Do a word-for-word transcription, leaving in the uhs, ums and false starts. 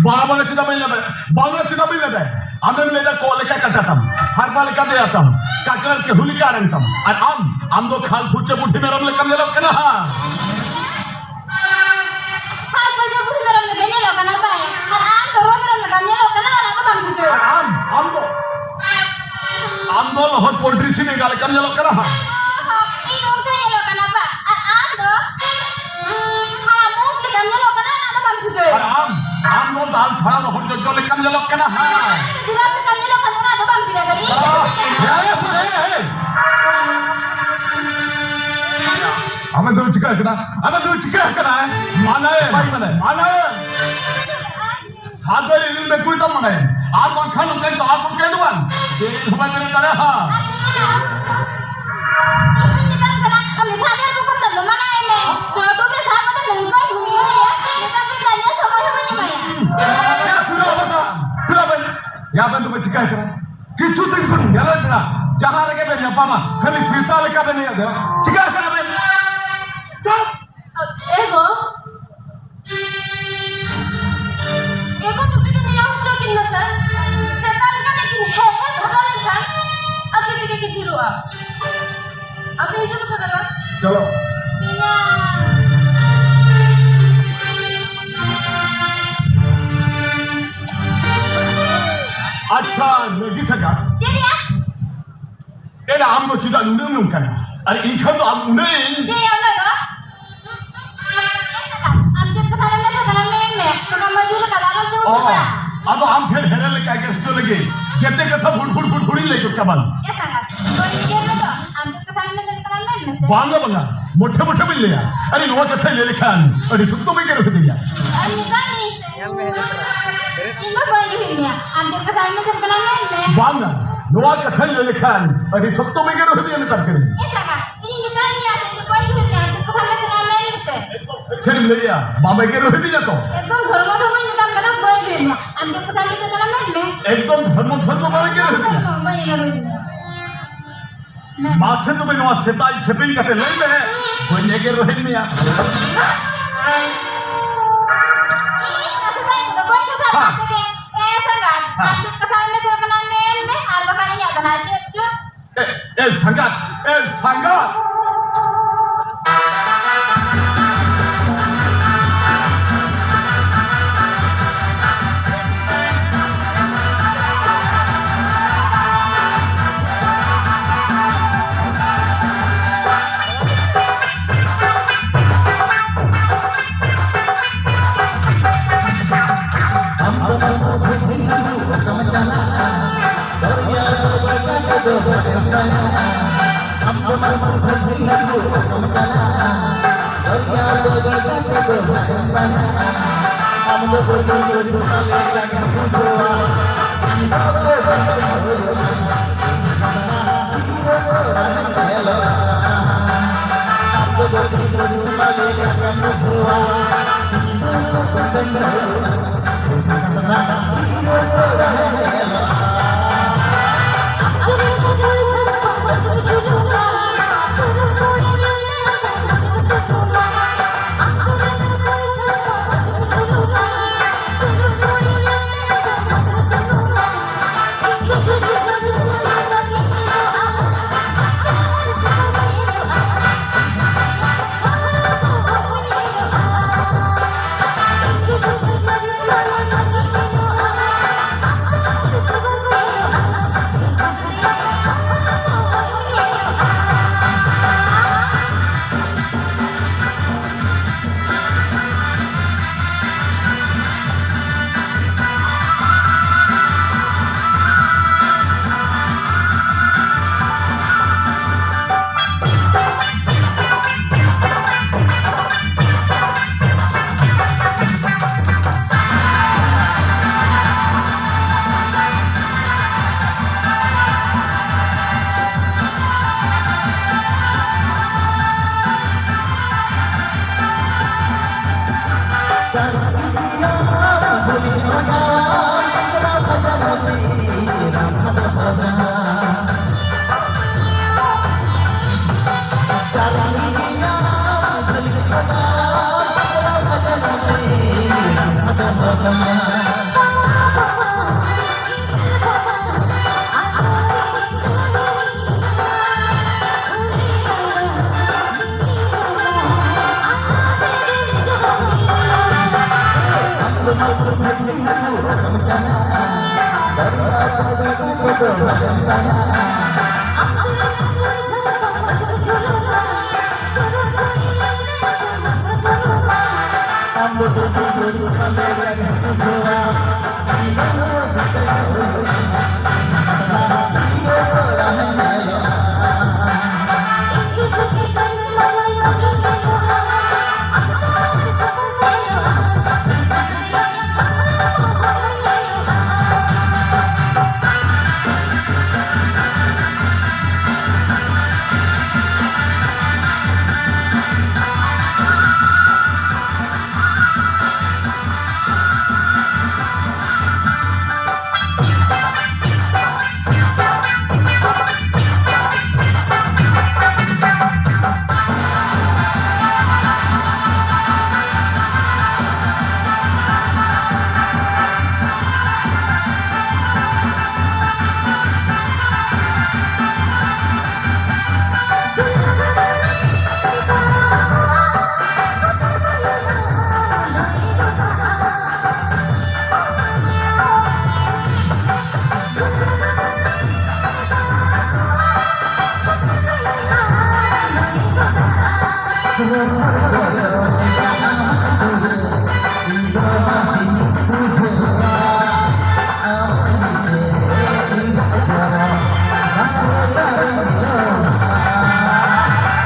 ᱵᱟᱝᱟ, ᱵᱟᱝᱟ, ᱪᱮᱫᱟᱜ ᱵᱟᱹᱧ ᱞᱟᱸᱫᱟᱭᱟ? ᱵᱟᱝᱟ, ᱪᱮᱫᱟᱜ ᱵᱟᱹᱧ ᱞᱟᱸᱫᱟᱭᱟ? ᱟᱢᱮᱢ ᱞᱟᱹᱭᱫᱟ ᱠᱚᱜ ᱞᱮᱠᱟ ᱠᱟᱴᱟ ᱛᱟᱢ, ᱦᱟᱨᱯᱟ ᱞᱮᱠᱟ ᱫᱮᱭᱟ ᱛᱟᱢ, ᱠᱟᱠᱲᱟᱨ ᱠᱟᱹᱦᱩ ᱞᱮᱠᱟ ᱟᱲᱟᱝ ᱛᱟᱢ, ᱟᱨ ᱟᱢ, ᱟᱢ ᱫᱚ ᱠᱷᱟᱞ ᱯᱷᱩᱪᱟᱹ ᱵᱩᱰᱷᱤ ᱢᱮᱨᱚᱢ ᱞᱮᱠᱟᱢ ᱧᱮᱞᱚᱜ ᱠᱟᱱᱟ ᱦᱟᱸ᱾ ᱥᱟᱨ ᱯᱟᱸᱡᱟ ᱵᱩᱲᱦᱤ ᱢᱮᱨᱚᱢ ᱞᱮᱠᱟ ᱧᱮᱞᱚᱜ ᱠᱟᱱᱟ ᱵᱟᱭ? ᱟᱨ ᱟᱢ ᱫᱚ ᱨᱩᱣᱟᱹ ᱢᱮᱨᱚᱢ ᱞᱮᱠᱟᱢ ᱧᱮᱞᱚᱜ ᱠᱟᱱᱟ, ᱚᱱᱟ ᱠᱚ ᱵᱟᱢ ᱴᱷᱤᱠᱟᱹᱭᱟ᱾ ᱟᱨ ᱟᱢ, ᱟᱢ ᱫᱚ, ᱟᱢ ᱫᱚ ᱞᱚᱦᱚᱫ ᱯᱳᱞᱴᱨᱤ ᱥᱤᱢ ᱮᱸᱜᱟ ᱞᱮᱠᱟᱢ ᱧᱮᱞᱚᱜ ᱠᱟᱱᱟ ᱦᱟᱸ᱾ ᱚ, ᱤᱧ ᱚᱱᱠᱟᱧ ᱧᱮᱞᱚᱜ ᱠᱟᱱᱟ ᱵᱟ? ᱟᱨ ᱟᱢ ᱫᱚ ᱦᱟᱲᱟᱢ ᱩᱸᱴ ᱞᱮᱠᱟᱢ ᱧᱮᱞᱚᱜ ᱠᱟᱱᱟ, ᱚᱱᱟ ᱫᱚ ᱵᱟᱢ ᱴᱷᱤᱠᱟᱹᱭᱟ᱾ ᱟᱨ ᱟᱢ, ᱟᱢ ᱫᱚ ᱫᱟᱞ ᱪᱷᱟᱲᱟ ᱨᱚᱦᱚᱲ ᱡᱚᱡᱚ ᱞᱮᱠᱟᱢ ᱧᱮᱞᱚᱜ ᱠᱟᱱᱟ ᱦᱟᱸ᱾ ᱟᱢ ᱫᱚ ᱡᱤᱨᱟᱯ ᱞᱮᱠᱟᱢ ᱧᱮᱞᱚᱜ ᱠᱟᱱᱟ, ᱚᱱᱟ ᱫᱚ ᱵᱟᱢ ᱴᱷᱤᱠᱟᱹᱭᱟ᱾ ᱟᱦ, ᱦᱮ, ᱦᱮ, ᱦᱮ᱾ ᱟᱢᱮ ᱫᱚ ᱪᱤᱠᱟᱹ ᱠᱟᱱᱟ? ᱟᱢᱮ ᱫᱚ ᱪᱤᱠᱟᱹ ᱠᱟᱱᱟ? ᱢᱟᱱᱟᱭᱮᱢ, ᱵᱟᱭ ᱢᱟᱱᱟᱭᱟ, ᱢᱟᱱᱟᱭᱮᱢ᱾ ᱥᱟᱫᱚ ᱤᱧ ᱢᱮ ᱠᱩᱲᱤ ᱛᱟᱢ ᱢᱟᱱᱟᱭᱮᱢ᱾ ᱟᱨ ᱵᱟᱝᱠᱷᱟᱱ ᱚᱱᱠᱟᱧ ᱛᱟᱲᱟᱢ ᱜᱚᱫ ᱠᱟᱭ ᱫᱚ ᱵᱟᱝ᱾ ᱵᱮᱨᱮᱫ ᱦᱚᱸ ᱵᱟᱭ ᱵᱮᱨᱮᱫ ᱫᱟᱲᱮᱭᱟᱜᱼᱟ᱾ ᱤᱧ ᱢᱮᱛᱟᱢ ᱠᱟᱱᱟ, ᱟᱢ ᱥᱟᱫᱚ ᱨᱩᱯᱚᱱ ᱛᱟᱢ ᱫᱚ ᱢᱟᱱᱟᱭᱮᱢ᱾ ᱪᱚᱴᱩ ᱨᱮ ᱥᱟᱵ ᱠᱟᱛᱮ ᱱᱚᱝᱠᱟᱭ ᱜᱷᱩᱨᱟᱹᱭᱟ᱾ ᱢᱮᱛᱟᱢ ᱠᱟᱱᱟ, ᱥᱚᱢᱚᱭ ᱦᱚᱸ ᱵᱟᱹᱧ ᱮᱢᱟᱭᱟ᱾ ᱭᱟ, ᱛᱷᱩᱨᱟ ᱵᱟᱵᱟ, ᱛᱷᱩᱨᱟ ᱵᱟᱵᱟ᱾ ᱭᱟ, ᱟᱵᱮᱱ ᱫᱚᱵᱮᱱ ᱪᱤᱠᱟᱹ ᱠᱟᱱᱟ? ᱠᱤᱪᱷᱩ ᱫᱤᱱ ᱠᱷᱚᱱ ᱧᱮᱞᱚᱜ ᱠᱟᱱᱟ, ᱡᱟᱦᱟᱸ ᱨᱮᱜᱮ ᱵᱮᱱ ᱧᱟᱯᱟᱢᱟ, ᱠᱷᱟᱹᱞᱤ ᱥᱮᱛᱟ ᱞᱮᱠᱟ ᱵᱮᱱ ᱮᱱᱮᱡ ᱫᱟ᱾ ᱪᱤᱠᱟᱹ ᱠᱟᱱᱟ ᱵᱮᱱ? ᱪᱩᱯ! ᱮ ᱜᱚ, ᱮ ᱜᱚ, ᱱᱩᱠᱤᱱ ᱫᱚ ᱱᱤᱭᱟᱹ ᱦᱚᱪᱚ ᱠᱤᱱ ᱢᱮᱥᱮ᱾ ᱥᱮᱛᱟ ᱞᱮᱠᱟ ᱱᱩᱠᱤᱱ ᱦᱮ ᱦᱮ ᱵᱷᱟᱜᱟᱣ ᱞᱮᱱᱠᱷᱟᱱ ᱟᱹᱠᱤᱱ ᱛᱮᱜᱮ ᱠᱤᱱ ᱛᱷᱤᱨᱚᱜᱼᱟ᱾ ᱟᱯᱮ ᱦᱤᱡᱩᱜ ᱯᱮ ᱫᱟᱫᱟ᱾ ᱪᱚᱞᱚ᱾ ᱢᱮᱱᱟ᱾ ᱟᱪᱪᱷᱟ, ᱨᱟᱹᱜᱤ ᱥᱟᱜᱟᱲ᱾ ᱪᱮᱫ ᱭᱟ? ᱮᱱᱟ ᱟᱢ ᱫᱚ ᱪᱮᱫᱟᱜ ᱱᱩᱱᱟᱹᱜ ᱮᱢ ᱱᱚᱝᱠᱟᱱᱟ? ᱟᱨ ᱤᱧ ᱠᱷᱟᱱ ᱫᱚ ᱟᱢ ᱩᱱᱟᱹᱜ ᱤᱧ ᱪᱮᱫ ᱭᱟ ᱚᱱᱟ ᱫᱚ? ᱟᱢ ᱪᱮᱫ ᱠᱟᱛᱷᱟ ᱢᱮᱱ ᱢᱮ, ᱢᱮᱱ ᱢᱮ᱾ ᱱᱚᱰᱮ ᱢᱟᱹᱡᱩᱨ ᱠᱟᱫᱟ, ᱟᱞᱚᱢ ᱫᱩᱲᱩᱵ ᱚ, ᱠᱚᱜᱼᱟ᱾ ᱟᱫᱚ ᱟᱢ ᱴᱷᱮᱱ ᱦᱮᱨᱮ ᱞᱮᱠᱟ ᱜᱮ ᱦᱚᱪᱚ ᱞᱟᱹᱜᱤᱫ ᱡᱮᱛᱮ ᱠᱟᱛᱷᱟ ᱵᱷᱩᱲ ᱵᱷᱩᱲ ᱵᱷᱩᱲ ᱵᱷᱩᱲᱤᱧ ᱞᱟᱹᱭ ᱜᱚᱫ ᱠᱟᱵᱟᱱ᱾ ᱮ ᱥᱟᱸᱜᱟᱛ, ᱵᱟᱹᱧ ᱩᱭᱦᱟᱹᱨ ᱨᱮᱫᱚ, ᱟᱢ ᱪᱮᱫ ᱠᱟᱛᱷᱟ ᱢᱮᱱ ᱢᱮ, ᱪᱮᱫ ᱠᱟᱛᱷᱟ ᱢᱮᱱ ᱢᱮ ᱥᱮ᱾ ᱵᱟᱝᱟ, ᱵᱟᱝᱟ, ᱢᱚᱴᱷᱮ ᱢᱚᱴᱷᱮ ᱵᱟᱹᱧ ᱞᱟᱹᱭᱟ᱾ ᱟᱨ ᱱᱚᱣᱟ ᱠᱟᱛᱷᱟᱧ ᱞᱟᱹᱭ ᱞᱮᱠᱷᱟᱱ ᱟᱹᱰᱤ ᱥᱚᱠᱛᱚ ᱵᱮᱜᱮᱨ ᱦᱩᱭ ᱫᱟᱲᱮᱭᱟᱜᱼᱟ᱾ ᱟᱨ ᱢᱮᱛᱟᱭ ᱢᱮ ᱥᱮ᱾ ᱤᱧ ᱫᱚ ᱵᱟᱹᱧ ᱩᱭᱦᱟᱹᱨ ᱢᱮᱭᱟ, ᱟᱢ ᱪᱮᱫ ᱠᱟᱛᱷᱟ ᱢᱮᱱ ᱢᱮ, ᱪᱮᱫ ᱠᱟᱛᱷᱟ ᱢᱮᱱ ᱢᱮ᱾ ᱵᱟᱝᱟ, ᱱᱚᱣᱟ ᱠᱟᱛᱷᱟᱧ ᱞᱟᱹᱭ ᱞᱮᱠᱷᱟᱱ ᱟᱹᱰᱤ ᱥᱚᱠᱛᱚ ᱵᱮᱜᱮᱨ ᱦᱩᱭ ᱫᱟᱲᱮᱭᱟᱜᱼᱟ ᱱᱮᱛᱟᱨ ᱠᱟᱹᱱᱟᱹᱧ᱾ ᱮ ᱥᱟᱸᱜᱟᱛ, ᱤᱧ ᱢᱮᱛᱟᱭ ᱢᱮᱭᱟ, ᱤᱧ ᱫᱚ ᱵᱟᱹᱧ ᱩᱭᱦᱟᱹᱨ ᱢᱮᱭᱟ, ᱟᱢ ᱪᱮᱫ ᱠᱟᱛᱷᱟ ᱢᱮᱱ ᱢᱮ, ᱪᱮᱫ ᱠᱟᱛᱷᱟ ᱢᱮᱱ ᱢᱮ ᱥᱮ᱾ ᱪᱮᱫ ᱮᱢ ᱞᱟᱹᱭᱟ? ᱵᱟᱢ ᱮᱜᱮᱨ ᱨᱩᱦᱤᱫᱤᱧᱟ ᱛᱚ? ᱮᱠᱫᱚᱢ ᱫᱷᱚᱨᱢᱚ ᱫᱷᱚᱨᱢᱚᱧ ᱢᱮᱛᱟᱢ ᱠᱟᱱᱟ, ᱵᱟᱹᱧ ᱨᱩᱦᱤᱫ ᱢᱮᱭᱟ᱾ ᱟᱢ ᱪᱮᱫ ᱠᱟᱛᱷᱟ ᱢᱮᱱ ᱢᱮ, ᱪᱮᱫ ᱠᱟᱛᱷᱟ ᱢᱮᱱ ᱢᱮ᱾ ᱮᱠᱫᱚᱢ ᱫᱷᱚᱨᱢᱚ ᱫᱷᱚᱨᱢᱚ ᱵᱟᱢ ᱮᱜᱮᱨ ᱨᱩᱦᱤᱫᱤᱧᱟ᱾ ᱵᱟᱹᱧ ᱮᱜᱮᱨ ᱨᱩᱦᱤᱫ ᱢᱮᱭᱟ᱾ ᱢᱮᱱ ᱢᱮ᱾ ᱢᱟᱥᱮ ᱛᱚᱵᱮ ᱱᱚᱣᱟ ᱥᱮᱛᱟᱭ ᱥᱮᱯᱮᱧ ᱠᱟᱛᱮ ᱞᱟᱹᱭ ᱢᱮ, ᱵᱟᱹᱧ ᱮᱜᱮᱨ ᱨᱩᱦᱤᱫ ᱢᱮᱭᱟ᱾ ᱤᱧ ᱚᱱᱟ ᱥᱮᱛᱟᱭ ᱠᱚᱫᱚ ᱵᱟᱹᱧ ᱟᱯᱮ ᱜᱮ, ᱮ ᱥᱟᱸᱜᱟᱛ, ᱦᱮᱸ᱾ ᱟᱢ ᱪᱮᱫ ᱠᱟᱛᱷᱟ ᱢᱮᱥᱮ ᱠᱟᱱᱟ ᱢᱮᱱ ᱢᱮ, ᱟᱨ ᱵᱟᱠᱷᱟᱱ ᱤᱧᱟᱹᱜ ᱫᱚ ᱱᱟᱦᱟᱜ ᱪᱮᱫ ᱪᱚ᱾ ᱮ, ᱮ ᱥᱟᱸᱜᱟᱛ, ᱮ ᱥᱟᱸᱜᱟᱛ᱾